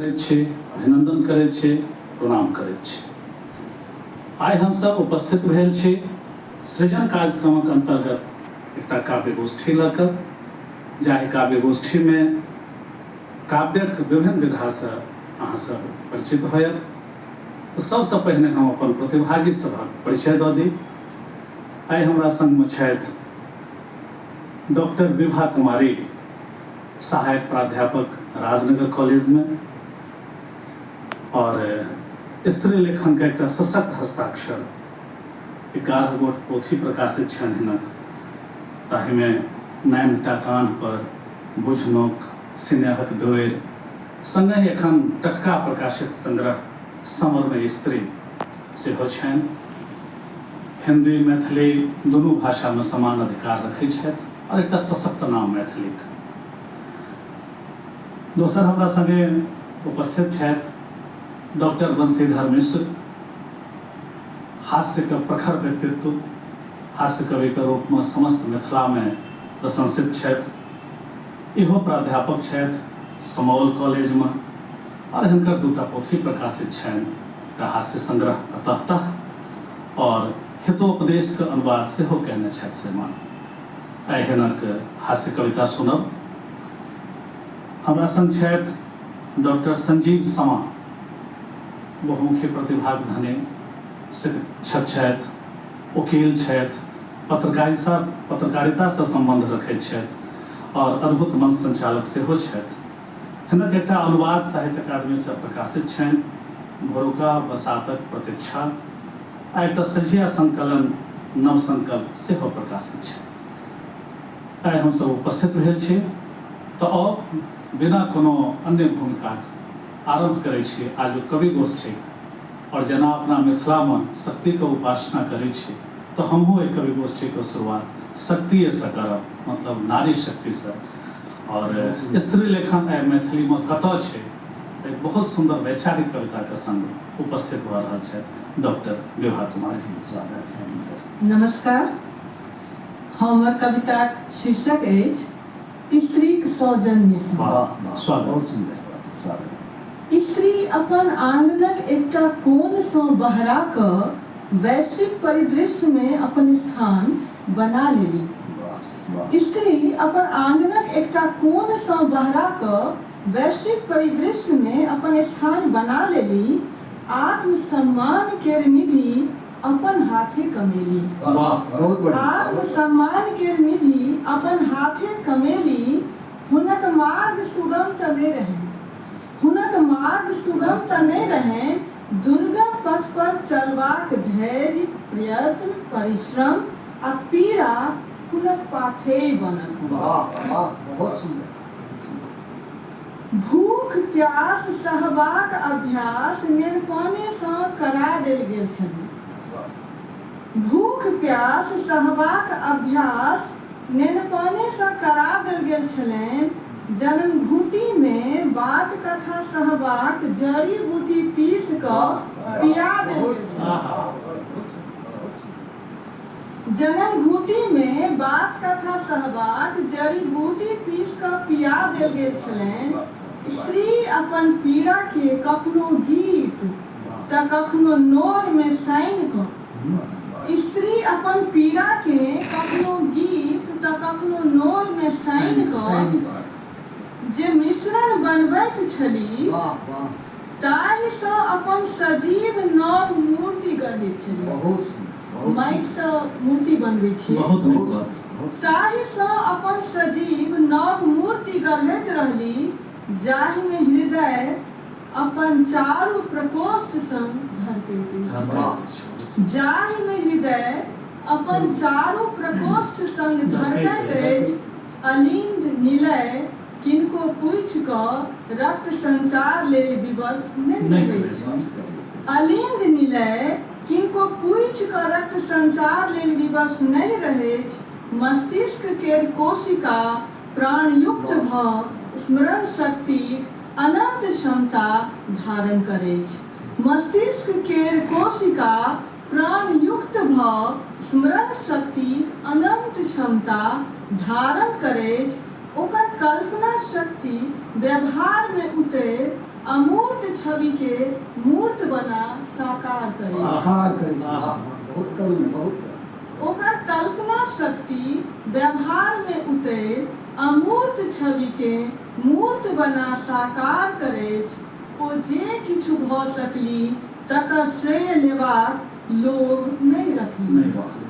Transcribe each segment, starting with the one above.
करैत छी, अभिनन्दन करैत छी, प्रणाम करैत छी। आइ हमसभ उपस्थित भेल छी सृजन कार्यक्रमक अन्तर्गत एकटा काव्य गोष्ठी लऽ कऽ, जाहि काव्य गोष्ठीमे काव्यक विभिन्न विधासँ अहाँसभ परिचित होयब। तऽ सबसँ पहिने हम अपन प्रतिभागी सभक परिचय दऽ दी। आइ हमरा संगमे छथि डॉक्टर विभा कुमारी, सहायक प्राध्यापक राजनगर कॉलेजमे और स्त्री लेखन के एकटा सशक्त हस्ताक्षर, 11 गोट पोथी प्रकाशित छनि हिनक, ताहिमे नैनटा कान्ह पर, बुझनुक, सिनेहक डोरि, संगहि एखन टटका प्रकाशित संग्रह समरमे स्त्री सेहो छनि। हिन्दी मैथिली दुनू भाषामे समान अधिकार रखैत छथि और एकटा सशक्त नाम मैथिलीक। दोसर हमरा संगे उपस्थित छथि डॉक्टर बंशीधर मिश्र, हास्यके प्रखर व्यक्तित्व, हास्य कविके रूपमे समस्त मिथिलामे प्रशंसित छथि। इहो प्राध्यापक छथि समौल कॉलेजमे और हिनकर दूटा पोथी प्रकाशित छनि, एकटा हास्य संग्रह अतः और हितोपदेशके अनुवाद सेहो कयने छथि श्रीमान। आइ हिनक हास्य कविता सुनब। हमरा संग छथि डॉक्टर संजीव समा, बहुमुखी प्रतिभाक धनी शिक्षक छथि, वकील छथि, पत्रकारितासँ सम्बन्ध रखैत छथि और अद्भुत मंच संचालक सेहो छथि। हिनक एकटा अनुवाद साहित्य अकादमीसँ प्रकाशित छनि, भोरुका बसातक प्रतीक्षा, आ एकटा सझिया संकलन नव संकल्प सेहो प्रकाशित छनि। आइ हमसभ उपस्थित भेल छी तऽ आउ बिना कोनो अन्य भूमिकाक आरम्भ करै छी आजुक कवि गोष्ठीक। और जेना अपना मिथिलामे शक्तिके उपासना करै छी तऽ हमहूँ एहि कवि गोष्ठीके शुरुआत शक्तिएसँ करब, मतलब नारी शक्तिसँ। और स्त्री लेखन आइ मैथिलीमे कतऽ छै, एक बहुत सुन्दर वैचारिक कविताके संग उपस्थित भऽ रहल छथि डॉक्टर विभा कुमारी। स्वागत छनि हुनकर। नमस्कार, हमर कविताक शीर्षक अछि स्त्रीक सौजन्यसँ। वाह, वाह, वाह, स्वागत। बहुत सुन्दर, स्वागत। स्त्री अपन आंगनक एकटा कोनसँ बहरा कऽ वैश्विक परिदृश्यमे अपन स्थान बना लेली। वाह, वाह। स्त्री अपन आंगनक एकटा कोनसँ बहरा कऽ वैश्विक परिदृश्यमे अपन स्थान बना लेली, आत्मसम्मान केर निधि अपन हाथे कमेली। वाह, बहुत बढ़िया। आत्मसम्मान केर निधि अपन हाथे कमेली, हुनक मार्ग सुगम त नहि रहनि। हुनक मार्ग सुगम त नहि रहनि, दुर्गम पथ पर चलबाक धैर्य, प्रयत्न, परिश्रम आ पीड़ा हुनक पाथेय बनल। वाह, वाह, बहुत सुन्दर। भूख प्यास सहबाक अभ्यास नेनपनेसँ करा देल गेल छलनि। भूख प्यास सहबाक अभ्यास नेनपनेसँ करा देल गेल छलनि। जन्मघूटीमे बात कथा सहबाक जड़ी बूटी पीस कऽ पिया देल गेल छलनि। जनमघूटीमे बात-कथा सहबाक जड़ी-बूटी पीस कऽ पिया देल गेल छलनि। स्त्री अपन पीड़ाकेँ कखनो गीत तँ कखनो नोरमे सानि कऽ। स्त्री अपन पीड़ाकेँ कखनो गीत तँ कखनो नोरमे सानि कऽ जे मिश्रण बनबैत छली ताहिसँ अपन सजीव नव मूर्ति गढ़ैत छली। माटिसँ मूर्ति बनबै छियै। बहुत नीक बात। ताहिसँ अपन सजीव नव मूर्ति गढ़ैत रहली जाहिमे हृदय अपन चारू प्रकोष्ठ संग धड़कैत अछि। जाहिमे हृदय अपन चारू प्रकोष्ठ संग धड़कैत अछि, अलिंद निलय किनको पूछि कऽ रक्त संचार लेल विवश नहि रहैछ। अलिंद निलय किनको पूछि कऽ रक्त संचार लेल विवश नहि रहैछ, मस्तिष्क केर कोशिका प्राणयुक्त भऽ स्मरण शक्तिक अनन्त क्षमता धारण करैछ। मस्तिष्क केर कोशिका प्राणयुक्त भऽ स्मरण शक्तिक अनन्त क्षमता धारण करैछ, ओकर कल्पना शक्ति व्यवहार मे उतरि अमूर्त छवि के मूर्त बना साकार करैछ। साकार करै छै। वाह वाह, बहुत करुण, बहुत करुण। ओकर कल्पना शक्ति व्यवहार मे उतरि अमूर्त छवि कें मूर्त बना साकार करैछ। ओ जे किछु भ सकली तकर श्रेय लेबाक लोभ नहि रखली। नहि रखली।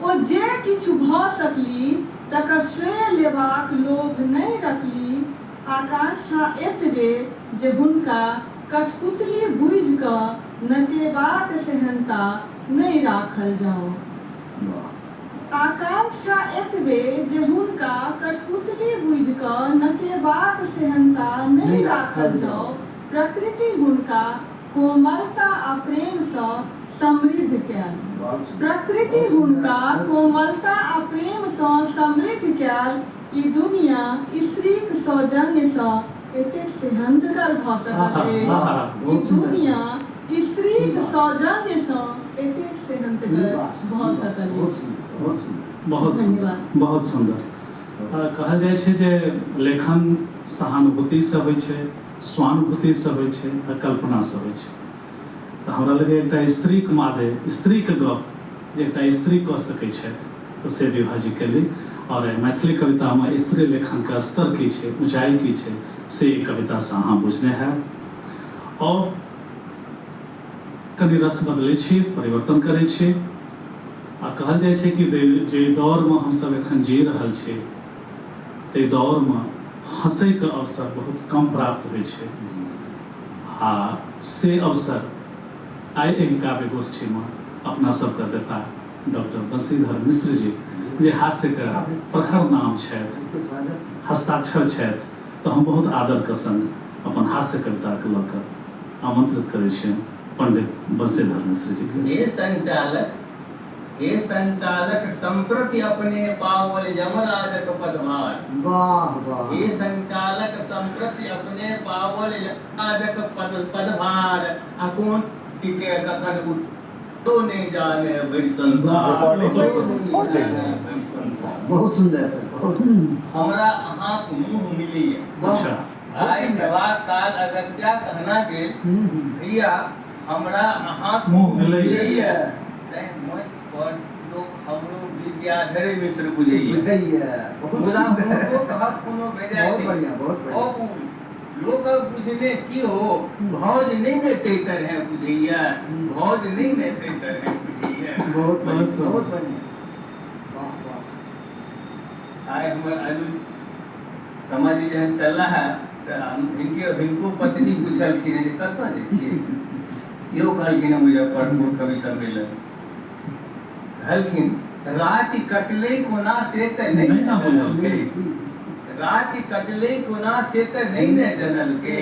ओ जे किछु भ सकली तकर श्रेय लेबाक लोभ नहि रखली। आकांक्षा एतबे जे हुनका कठपुतली बूझि क नचेबाक सेहन्ता नहि राखल जाओ। आकांक्षा एतबे जे हुनका कठपुतली बूझि क नचेबाक सेहन्ता नहि राखल जाओ। प्रकृति हुनका कोमलता आ प्रेम सँ समृद्ध कयल। प्रकृति हुनका कोमलता आ प्रेम सँ समृद्ध कयल। ई दुनिया स्त्रीक सौजन्य सँ एतेक सेहन्तगर भ सकल अछि। ई दुनिया स्त्रीक सौजन्य सँ एतेक सेहन्तगर भ सकल अछि। बहुत सुन्दर, बहुत सुन्दर। कहल जाइ छै जे लेखन सहानुभूतिसँ होइ छै, स्वानुभूतिसँ होइ छै आ कल्पनासँ होइ छै। तऽ हमरा लगैए एकटा स्त्रीक मादे स्त्रीक गप जे एकटा स्त्री कऽ सकै छथि तऽ से विभाजी केली। आओर मैथिली कवितामे स्त्री लेखनके स्तर की छै, ऊँचाइ की छै, से ई कवितासँ अहाँ बुझने हैब। आओर कनि रस बदलै छी, परिवर्तन करै छी। आ कहल जाइ छै कि जे दौरमे हमसभ एखन जी रहल छी ताहि दौरमे हँसैके अवसर बहुत कम प्राप्त होइ छै। आ से अवसर आइ एहि काव्य गोष्ठीमे अपना सबके देता डॉक्टर बंशीधर मिश्र जी, जे हास्यके प्रखर नाम छथि, हस्ताक्षर छथि। तऽ हम बहुत आदरके संग अपन हास्य कविताके लऽ कऽ आमंत्रित करै छियनि पंडित बंशीधर मिश्र जी के। हे संचालक, हे संचालक सम्प्रति अपने पाओल यमराजक पदभार। वाह वाह। हे संचालक सम्प्रति अपने पाओल यमराजक पदभार। आ कोन के कखन उठतो नहि जाने भरि संसार। बहुत सुंदर सर, बहुत। हमरा अहाँक मुँह मिलैया। अच्छा। आइ देबाक काल अगत्या कहना गेल, भैया हमरा अहाँक मुँह मिलैया। तैं मंच पर लोक हमरो विद्याधरे मिश्र बुझैया। बुझैया, बहुत मुदा सुंदर। हुनको कहब कोनो बेजाय बहुत नहि। बढ़िया, बहुत बढ़िया। ओ लोकक बुझने की हो, भौज नहि ने ताहि तरहे बुझैया, भौज नहि ने ताहि तरहे बुझैया। बहुत बढ़िया, बहुत बहुत बढ़िया। वाह वाह। आइ हमर अनुज समाजी जहन चलला है तऽ हम हिनको पत्नी पुछलखिन जे कतऽ जाइ छियै। इहो कहलखिन मुजफ्फरपुर कवि सम्मेलन। कहलखिन राति कटलै कोना से तऽ नहि ने जनलकै, राति कटलै कोना से तऽ नहि ने जनलकै।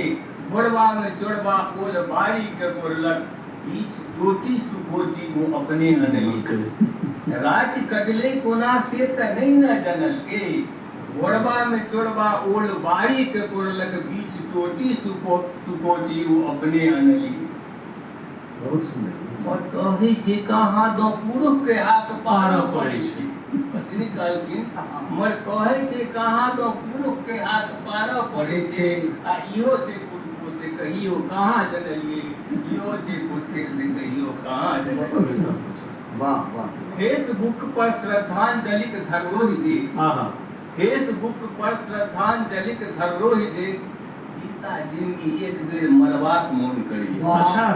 भोरबा मे चोरबा ओल बारी के कोरलक, बीच टोटी सुकोटी ओ अपने अनलकै। राति कटलै कोना से तऽ नहि ने जनलकै, भोरबा मे चोरबा ओल बारी के कोरलक, बीच टोटी सुकोटी ओ अपने अनली। बहुत सुंदर। और कहै छै कहाँ दो पुरुष के हाथ पारऽ पड़ै छै। पत्नी कहलखिन मर कहै छै कहाँ दो पुरुष के हाथ पारऽ पड़ै छै। आ इहो छै पुरुषो से कहियो कहाँ जनलियै, इहो छै पुरुषे से कहियो कहाँ जनलियै। वाह वाह। फेसबुक पर श्रद्धांजलिक धरोहि देख, फेसबुक पर श्रद्धांजलिक धरोहि देख, गीता जिंदगी एक बेर मरबाक मोन करैया। अच्छा।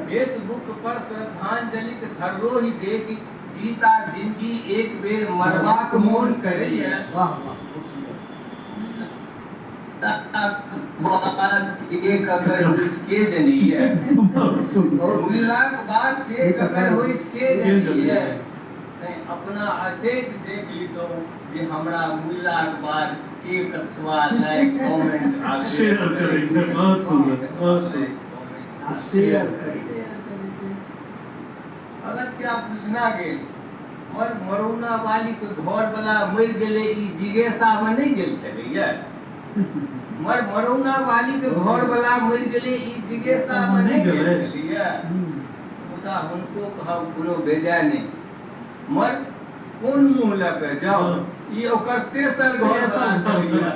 फेसबुक पर श्रद्धांजलिक धरोहि देख, जीता जिंदगी एक बेर मरबाक मोन करैया। वाह वाह, बहुत सुंदर। के ककर होइ के जनैया, मुलाक बात के ककर होइ से जनैया। अपना अछैत देख लितौ जे हमरा मुलाक बाद के कतबा लाइक कमेंट आ शेयर करैया। बहुत सुंदर, बहुत सुंदर। शेयर करैया। अगर क्या पूछना गेल मर मरौना वाली के घर वाला मरि गेलै, ई जिज्ञासा मे नहि गेल छलैया। मर मरौना वाली के घर वाला मरि गेलै, ई जिज्ञासा मे नहि गेल छलैया। मुदा हुनको कहब कोनो बेजाय नहि, मर कोन मुँह लऽ कऽ जाउ ई ओकर तेसर घर तेसर वाला घर छलैया।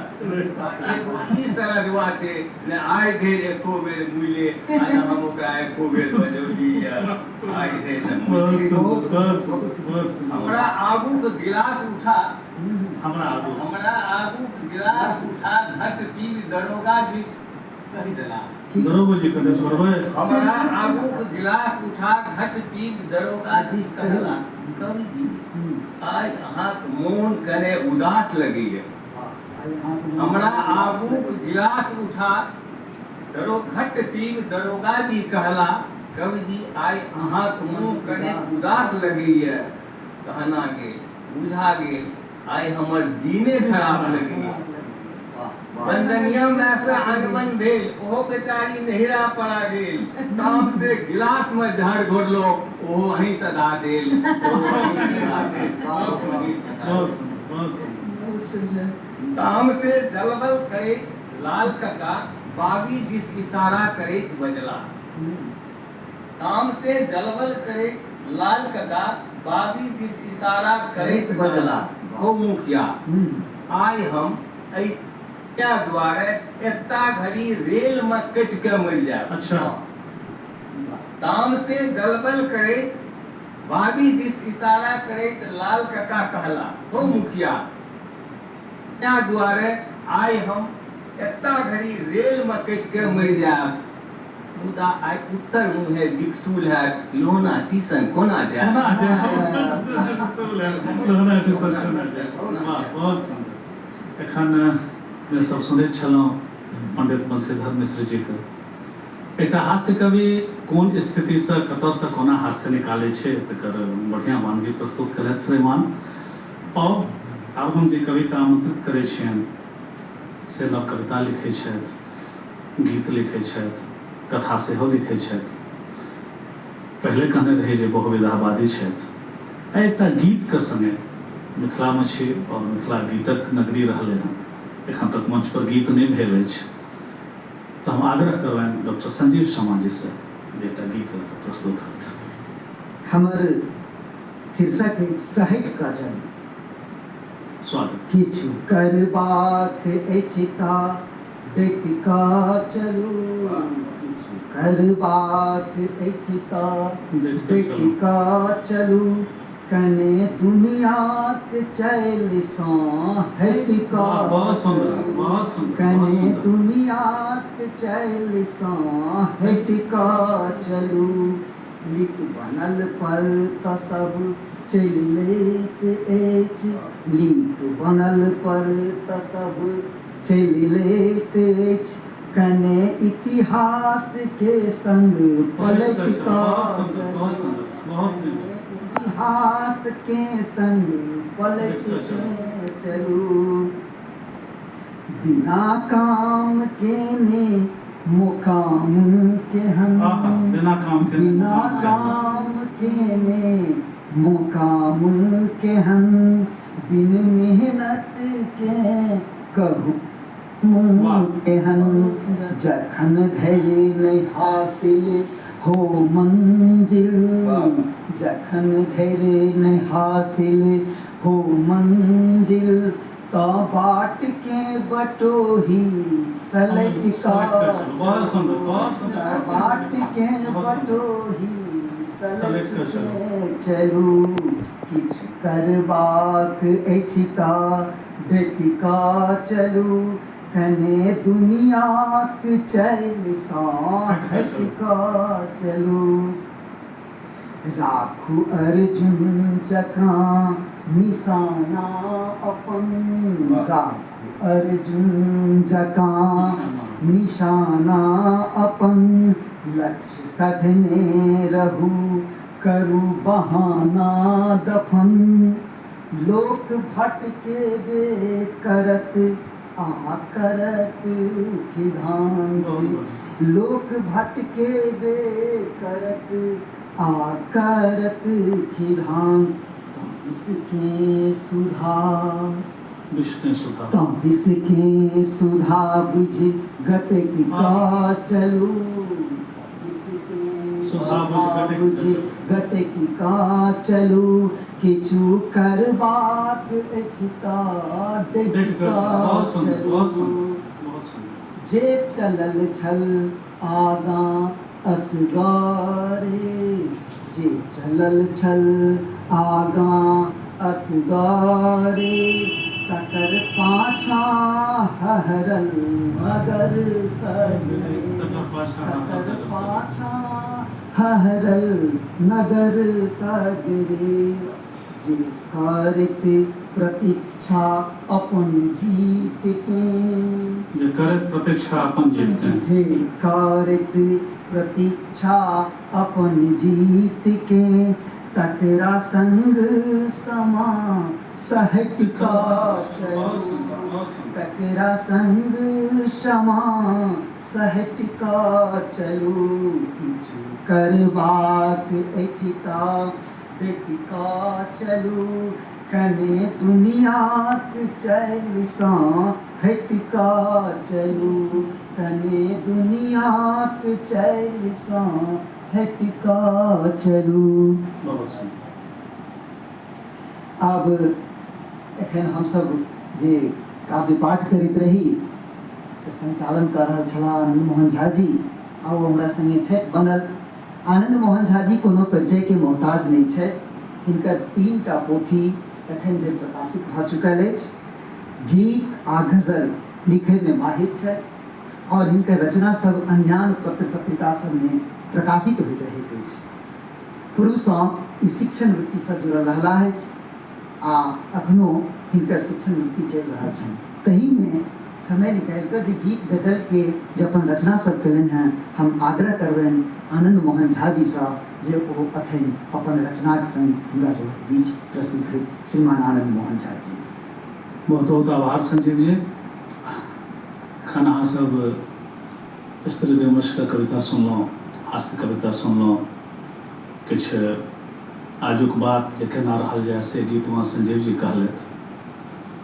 वाला। आ एगो ई सरदुआ छै ने आइ धरि एको बेर मुइले आ ने हम ओकरा एको बेर बजौलियै आइ धरि ने मुइले। बहुत सुन्दर, बहुत सुन्दर, बहुत सुन्दर। हमरा आगूके गिलास उठा हमरा आगू हमरा आगूके गिलास उठा घट पीबि दरोगा जी कहि देला दरोगो जी कने छोड़बै हमरा आगूके गिलास उठा घट पीबि दरोगा जी कहला कवि जी आइ अहाँके मोन कने उदास लगैया हमरा आगूक गिलास उठा दरो घट पीब दरोगा जी कहला कवि जी आइ अहाँक मुँह कने उदास लगैया कहना गेल बुझा गेल आइ हमर दिने खराब लगैया बंदनिया में से अनबन भेल ओहो बेचारी नहिरा पड़ा गेल काम से गिलास में जहर घोरलो ओहो अहीं सदा देल ओहो अहीं सदा देल ओहो अहीं सदा बहुत देल। सुन्दर बहुत सुन्दर बहुत सुन्दर ताम से जलबल करैत लाल कका बागी दिस इशारा करैत बजला ताम से जलबल करैत लाल कका बागी दिस इशारा करैत बजला ओ मुखिया आइ हम एहि दुआरे एत्ता घड़ी रेल में कटि के मरि जायब अच्छा ताम से जलबल करैत बाबी दिस इशारा करैत लाल कका कहला हो मुखिया त्या दुआरे आइ हम एत्ता घड़ी रेल में कटि के मरि जायब मुदा आइ उत्तर मुँहे दिक्सूल हैत लोहना टीसन कोना जायब कोना जायब लोहना टीसन कोना जायब वाह बहुत सुन्दर एखन अपने सब सुनैत छलहुँ पंडित बंशीधर मिश्र जीके एकटा हास्य कवि कोन स्थितिसँ कतऽसँ कोना हास्य निकालै छै तकर बढ़िआँ वानगी प्रस्तुत केलथि श्रीमान आओर आब हम जे कविके आमंत्रित करै छियनि से नव कविता लिखै छथि गीत लिखै छथि कथा सेहो लिखै छथि पहिले कहने रही जे बहुविधावादी छथि आ एकटा गीतके सङ्गे मिथिलामे छी आओर मिथिला गीतक नगरी रहलै हँ एखन तक मंच पर गीत नहि भेल अछि तऽ हम आग्रह करबनि डॉक्टर संजीव शर्मा जी से जे एकटा गीत लऽ कऽ प्रस्तुत होथि हमर शीर्षक अछि सहटि कऽ चलू स्वागत किछु करबाक अछि तऽ डटि कऽ चलू किछु करबाक अछि तऽ डटि कऽ चलू कने दुनियाक चैलसँ हटि वाह, कऽ बहुत सुन्दर चलू बहुत सुन्दर बहुत कने सुन्दर दुनियाक चैलसँ हटि कऽ चलू लिख बनल पर तऽ सब चलि लैत अछि लीक बनल पर तऽ सब चलि लैत अछि कने इतिहास के संग पलटि पलटि कऽ चलू बहुत कऽ सुन्दर बहुत चलू सुन्दर बहुत कने नीक इतिहास के संग पलटि पलटि कऽ चलू के चलू बिना काम केने मुकाम केहन आहा बिना काम केने बिना मुकाम केहन काम केने मुकाम केहन बिन मेहनत के कहू वाह केहन बहुत सुन्दर जखन धरि नहि हासिल हो मंजिल वाह जखन धरि नहि हासिल हो मंजिल तऽ बाट के बटोही सलटि सलटि कऽ कऽ चलू बहुत सुन्दर चलू बहुत सुन्दर तऽ बहुत बाट सुन्दर के बहुत सुन्दर बटोही सलटि सलटि कऽ चलू के चलू किछु करबाक अछि तऽ डटि कऽ चलू कने दुनियाक चैलसँ हटि कऽ हटि चलू कऽ चलू राखू अर्जुन जकाँ निशाना अपन वाह राखू अर्जुन जकाँ निशाना निशाना अपन लक्ष्य सधने रहू करू बहाना दफन लोक भटकेबे करत आ करत खिधांस बहुत बढ़िया लोक भटकेबे करत आ करत खिधांस तमस के सुधा विष्णु सुधा तमस के सुधा बुझि गटकि आहा कऽ चलू तमस के सुधा बुझि बुझि गटकि कऽ चलू, किछु करबाक अछि तऽ डटि डटि कऽ चलू। कऽ बहुत सुन्दर, चलू। बहुत सुन्दर, बहुत सुन्दर। जे चलल छल आगाँ असगरे, जे चलल छल आगाँ असगरे, तकर पाछाँ हहरल नगर सगरे, तकर पाछाँ तकर हहरल पाछाँ हहरल नगर सगरे। जे करैत प्रतीक्षा अपन जीत के, जे करैत प्रतीक्षा अपन जीत के, जे करैत प्रतीक्षा अपन जीत के, तकरा संग समा सहटि कऽ चलू, बहुत सुन्दर, बहुत सुन्दर। तकरा संग क्षमा सहटि कऽ चलू, किछु करबाक अछि तऽ डटि कऽ चलू, कने दुनियाक चैलसँ हटि कऽ चलू, कने दुनियाक चैलसँ हटि कऽ चलू। बहुत सुन्दर। आब एखन हमसब जे काव्य पाठ करैत रही तऽ संचालन कऽ रहल छलाह आनन्द मोहन झा जी, आ ओ हमरा संगे छथि बनल। आनन्द मोहन झा जी कोनो परिचयके मोहताज नहि छथि। हिनकर 3टा पोथी एखन धरि प्रकाशित भऽ चुकल अछि। गीत आ गजल लिखयमे माहिर छथि आओर हिनकर रचना सब अन्यान्य पत्र पत्रिका सबमे प्रकाशित होइत रहैत अछि। पूर्वसँ ई शिक्षण वृत्तिसँ जुड़ल रहलाह अछि आ अखनो हिनकर शिक्षण वृत्ति चलि रहल छनि। तहीमे समय निकालि कऽ जे गीत गजलके जे अपन रचना सब केलनि हेँ, हम आग्रह करबनि आनन्द मोहन झा जीसँ जे ओ अखन अपन रचनाक संग हमरा सभक बीच प्रस्तुत होइत। श्रीमान आनन्द मोहन झा जी। बहुत बहुत आभार संजीव जी। एखन अहाँ सब स्त्री विमर्शके कविता सुनलहुँ, हास्य कविता सुनलहुँ, किछु आजुक बात जे केना रहल जाय से गीतमे संजीव जी कहलथि।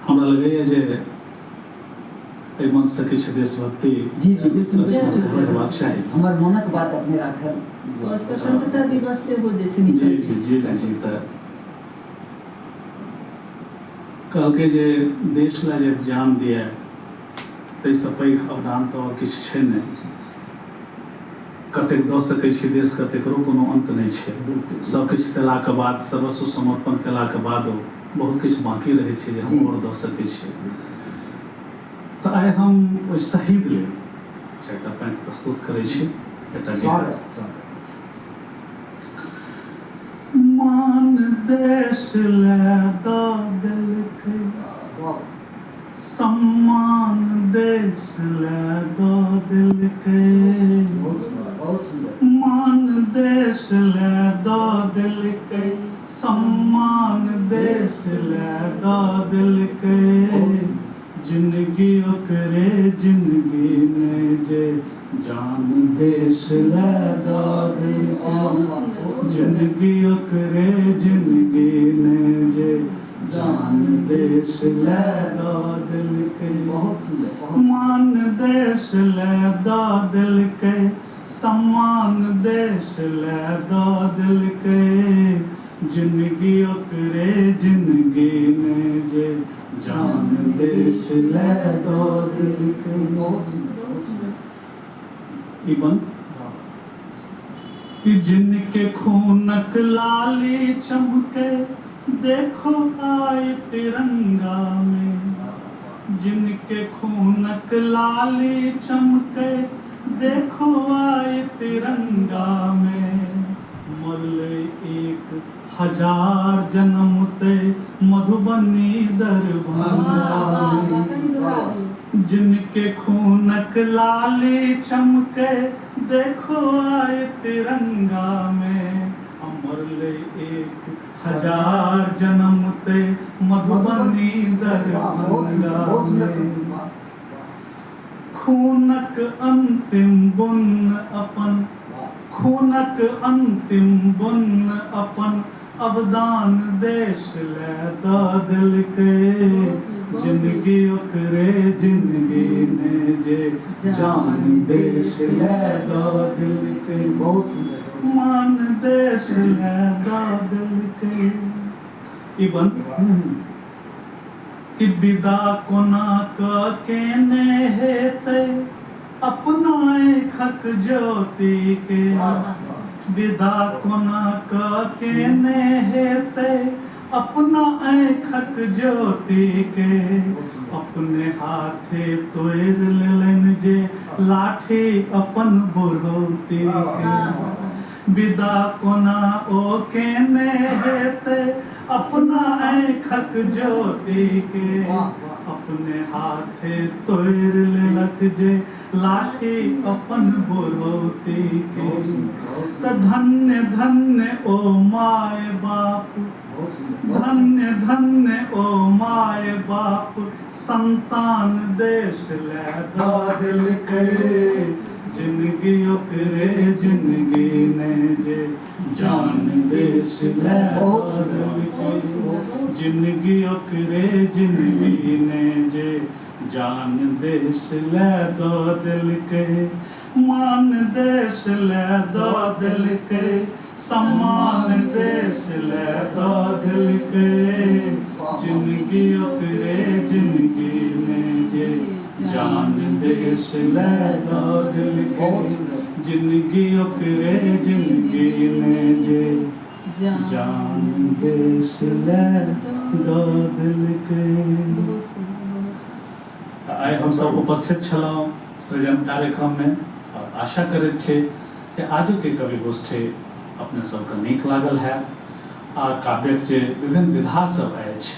हमरा लगैए जे एहि मंचसँ किछु देशभक्ति जी जी बिल्कुल, रचना सेहो हेबाक चाही। हमर मोनक बात अपने राखल। और स्वतंत्रता दिवस सेहो जे छै जी निकल जी जी जी जी। तऽ कहलकै जे देश लए जे जान दिए ताहिसँ पैघ अवदान तऽ आओर किछु छै नहि। कतेक दऽ सकै छी देशके तकरो कोनो अन्त नहि छै। सब किछु देलाके बाद, सर्वस्व समर्पण केलाके बादो बहुत किछु बाँकी रहै छै जे हम आओर दऽ सकै छी। तऽ आइ हम ओहि शहीद लेल 4टा पाँति प्रस्तुत करै छी। एकटा गीत। स्वागत, स्वागत अछि। मान देश लए दऽ देलकै, सम्मान देश लए दऽ देलकै, बहुत सुन्दर, बहुत सुन्दर। मान देश लए दऽ देलकै, सम्मान देश लए दऽ देलकै, जिनगी ओकरे जिनगी ने जे जान देश लए दऽ देलकै, जिनगी ओकरे जिनगी ने जे जान देश लए दऽ देलकै, बहुत सुन्दर, बहुत। मान देश लए दऽ देलकै, सम्मान देश लए दऽ देलकै, जिनगी ओकरे जिनगी ने जे जान देश लए दऽ देलकै। बहुत सुन्दर, बहुत सुन्दर। ई बंद कि जिनके खूनक लाली चमके देखो आए तिरंगा में, जिनके खूनक लाली चमके देखो आए तिरंगा में, मरले 1000 जन्म ते मधुबनी दरभंगा में, जिनके खूनक लाली चमके देखो आए तिरंगा में, मरले 1000 जन्म ते मधुबनी दरभंगा में, खूनक अंतिम बुन्न अपन, खूनक अंतिम बुन्न अपन अवदान देश लए दऽ देलकै, जिनगी ओकरे जिनगी ने जे जान देश लए दऽ देलकै। बहुत सुन्दर। मान देश लए दऽ देलकै। ई बंद कि विदा कोना कऽ केने हेतै अपना आँखक ज्योति के, विदा कोना कऽ केने हेतै अपना आँखक ज्योति के, अपने हाथे तोड़ि लेलनि जे लाठी अपन बुढ़ौती के, विदा कोना ओ केने हेतै अपना आँखक ज्योति के, अपने हाथे तोड़ि लेलक जे लाठी अपन बुढ़ौती के। तऽ धन्य धन्य ओ माय बाप, धन्य धन्य ओ माय बाप, संतान देश लए दऽ देलकै, जिनगी ओकरे जिनगी ने जे जान देश लए दऽ देलकै, जिनगी ओकरे जिनगी ने जे जान देश लए दऽ देलकै, मान देश लए दऽ देलकै, सम्मान देश लए दऽ देलकै, जिनगी ओकरे जिनगी ने जे जान देश लए दऽ देलकै, जिनगी ओकरे जिनगी ने जे जान देश लए दऽ देलकै। तऽ आइ हमसभ उपस्थित छलहुँ सृजन कार्यक्रममे आओर आशा करैत छी जे आजुके कवि गोष्ठी अपने सबके नीक लागल हैत आ काव्यक जे विभिन्न विधा सब अछि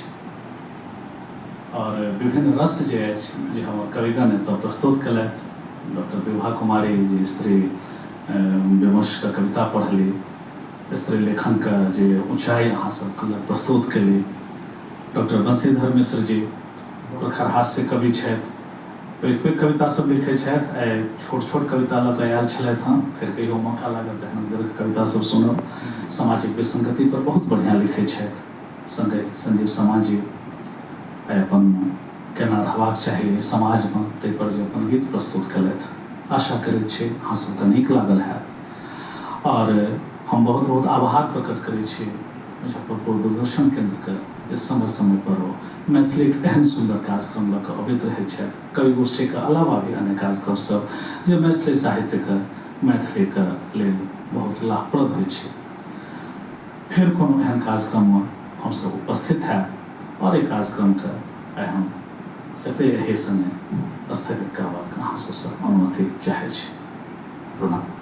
आओर विभिन्न रस जे अछि जे हमर कविगण एतऽ प्रस्तुत केलथि, डॉक्टर विभा कुमारी जे स्त्री विमर्शके कविता पढ़ली, स्त्री लेखनके जे ऊँचाइ अहाँ सबके लग प्रस्तुत केली, डॉक्टर बंशीधर मिश्र जी प्रखर हास्य कवि छथि, पैघ पैघ कविता सब लिखै छथि, आइ छोट छोट कविता लऽ कऽ आयल छलथि हँ, फेर कहियो मौका लागत तऽ हिनक दीर्घ कविता सब सुनब। सामाजिक विसंगति पर बहुत बढ़िआँ लिखै छथि। संगहि संजीव शर्मा जी आइ अपन केना रहबाक चाही एहि समाजमे ताहि पर जे अपन गीत प्रस्तुत केलथि, आशा करैत छी अहाँ सबके नीक लागल हैत। आओर हम बहुत बहुत आभार प्रकट करै छी मुजफ्फरपुर दूरदर्शन केंद्रके जे समय समय पर ओ मैथिलीक एहन सुन्दर कार्यक्रम लऽ कऽ अबैत रहैत छथि। कवि गोष्ठीके अलावा भी अन्य कार्यक्रम सब जे मैथिली साहित्यके मैथिलीके लेल बहुत लाभप्रद होइत छै। फेर कोनो एहन कार्यक्रममे हमसब उपस्थित हैब आओर एहि कार्यक्रमके आइ हम एतहि एहि संगे स्थगित करबाक अहाँ सबसँ अनुमति चाहै छी। प्रणाम।